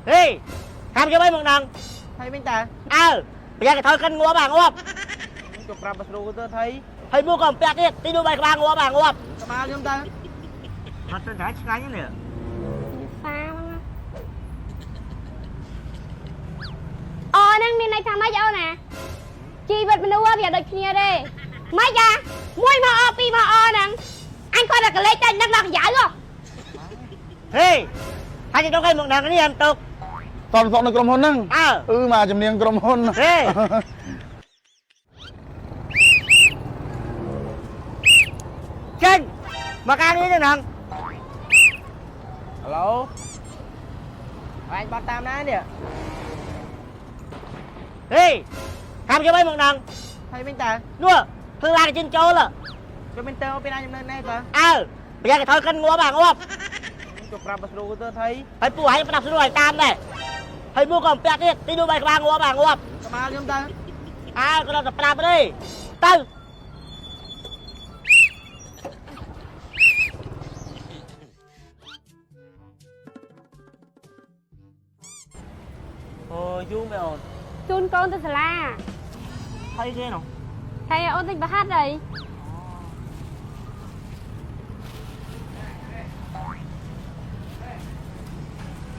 ហេខាំយកអីមកហ្នឹង ថៃវិញតា អើប្រយ័ត្នគេថយកិនងាប់អាងាប់ ជប់ប្រាប់បស្រូទៅថៃ ហើយមួកក៏អំពាក់ទៀតទីនោះបែរក្បាលងាប់អាងាប់ ក្បាលខ្ញុំតា អត់ទៅតែឆ្ងាញ់នេះ សាហ្នឹងអូហ្នឹងមានន័យថាម៉េចអូនណាជីវិតមនុស្សវាដូចគ្នាទេម៉េចយ៉ាមួយមកអពីរមកអហ្នឹងអញគាត់តែកលេចតែនឹកដល់ក្រៅហ៎ ហេហើយទៅគេមកហ្នឹងនេះអត់ទុក សន្តិសុខនៅក្រុមហ៊ុនហ្នឹង អើ អឺមកជំនាញក្រុមហ៊ុន ហេចេញមកការនេះទៅហ្នឹង ហៅឡូអញបត់តាមណានេះ ហេខាំយកអីមកហ្នឹង ថៃវិញតា នោះធ្វើឡានចិនចូល ជប់មានតើពេលណាខ្ញុំនៅនេះតា អើប្រយ័ត្នគេថយកិនងាប់អាងាប់ ជប់ប្រាប់បស្រូទៅថៃ ហើយពួកឯងប្រាប់ស្រួលឲ្យតាមដែរហើយមួកក៏អំពាក់ទៀតទីនោះបែរក្បាលងាប់អាងាប់ ក្បាលខ្ញុំតា អើក៏ដល់តែប្រាប់ទេទៅ អូយូរមែនអូន ជូនកូនទៅសាលា ហើយគេនោះ ហើយអូនទិញប្រហាត់អី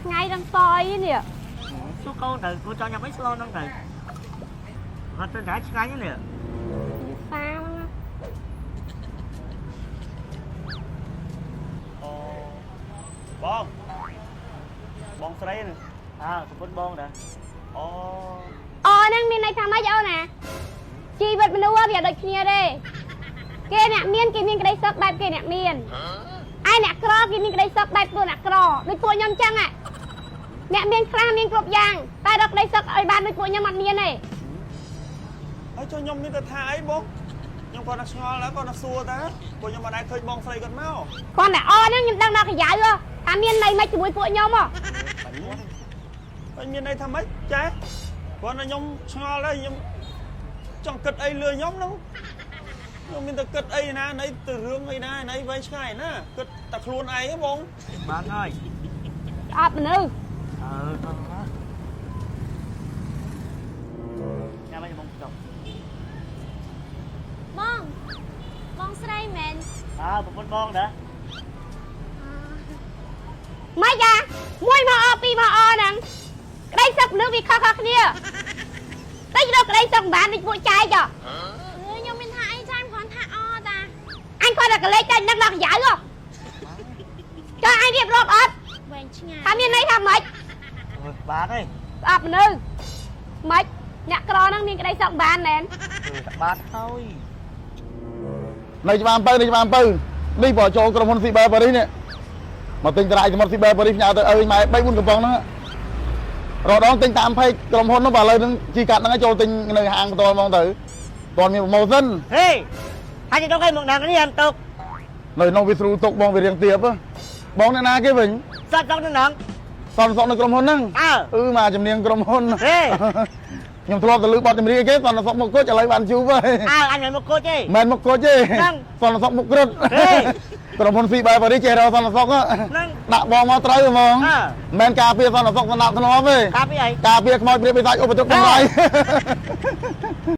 ថ្ងៃដល់សអីនេះ សួរកូនទៅកូនចង់ញ៉ាំអីស្លហ្នឹងទៅអត់ទៅតែឆ្ងាញ់នេះ សាហ្នឹង អូបងបងស្រីហ្នឹង អើប្រពន្ធបងដែរ អូ អូហ្នឹងមានន័យថាម៉េចអូនណាជីវិតមនុស្សវាដូចគ្នាទេគេអ្នកមានគេមានក្តីសុខបែបគេអ្នកមានឯអ្នកក្រគេមានក្តីសុខបែបពួកអ្នកក្រដូចពួកខ្ញុំចឹងហ่ะអ្នកមានខ្លះមានគ្រប់យ៉ាងតែរកក្តីសុខឲ្យបានដូចពួកខ្ញុំអត់មានទេ ហើយចុះខ្ញុំមានតែថាអីបងខ្ញុំគាត់តែឆ្ងល់ដែរគាត់តែសួរតាព្រោះខ្ញុំមិនដែលឃើញបងស្រីគាត់មក គ្រាន់តែអូហ្នឹងខ្ញុំដឹងដល់ក្រយៅហ៎ថាមានន័យម៉េចជាមួយពួកខ្ញុំហ៎ ហើយមានន័យថាម៉េចចាគាត់តែខ្ញុំឆ្ងល់ដែរខ្ញុំចង់គិតអីលើខ្ញុំហ្នឹងខ្ញុំមានតែគិតអីណាណីទៅរឿងអីណាណីវែងឆ្ងាយណាគិតតែខ្លួនឯងហ៎បង បានហើយ ស្អប់មនុស្ស អើទៅមកញ៉ាំអីបងចុះ បងបងស្រីមែន អើប្រពន្ធបងដែរ ម៉េចយ៉ាមួយមកអពីរមកអហ្នឹងក្តីសុខមនុស្សវាខុសៗគ្នាតែរកក្តីសុខមិនបានដូចពួកចែកហ៎ អឺខ្ញុំមានថាអីចាំគ្រាន់ថាអតា អញគាត់តែកលេចតែនឹកដល់ក្រយៅហ៎ចង់អញរៀបរាប់អត់ វែងឆ្ងាយ ថាមានន័យថាម៉េច អូយបានហើយ ស្អប់មនុស្សម៉េចអ្នកក្រហ្នឹងមានក្តីសុខបានមែន បានហើយ នៅច្បារអំពៅនៅច្បារអំពៅនេះបើចូលក្រុមហ៊ុន Cyber Paris នេះមកទិញតរ៉ៃសមុទ្រ Cyber Paris ផ្ញើទៅឪម៉ែ3 4កំប៉ុងហ្នឹងរដងទិញតាមផេកក្រុមហ៊ុននោះបើឥឡូវហ្នឹងជីកាត់ហ្នឹងចូលទិញនៅហាងផ្ទាល់ហ្មងទៅតន់មាន promotion ហេហើយទៅគេមកហ្នឹងនេះអត់ទុក នៅក្នុងវាស្រួលទុកបងវារៀងទៀបបងអ្នកណាគេវិញ សត្វចង់ទៅហ្នឹង សន្តិសុខនៅក្រុមហ៊ុនហ្នឹង អើ អឺមកជំនាញក្រុមហ៊ុន ហេ ខ្ញុំធ្លាប់ទៅលឺបទចម្រៀងគេសន្តិសុខមុខគុជឥឡូវបានជួបហើយ អើអញមិនមកគូចទេ មិនមុខគុជទេ ហ្នឹង សន្តិសុខមុខក្រឹត ហេ ក្រុមហ៊ុន Cyber Paris ចេះរកសន្តិសុខហ៎ ហ្នឹង ដាក់បងមកត្រូវហ្មង អើ មិនមែនការពារសន្តិសុខសម្រាប់ធ្នាប់ទេ កាពីអី ការពារខ្មោចព្រាបបិសាចឧបទ្រពទាំងឡាយ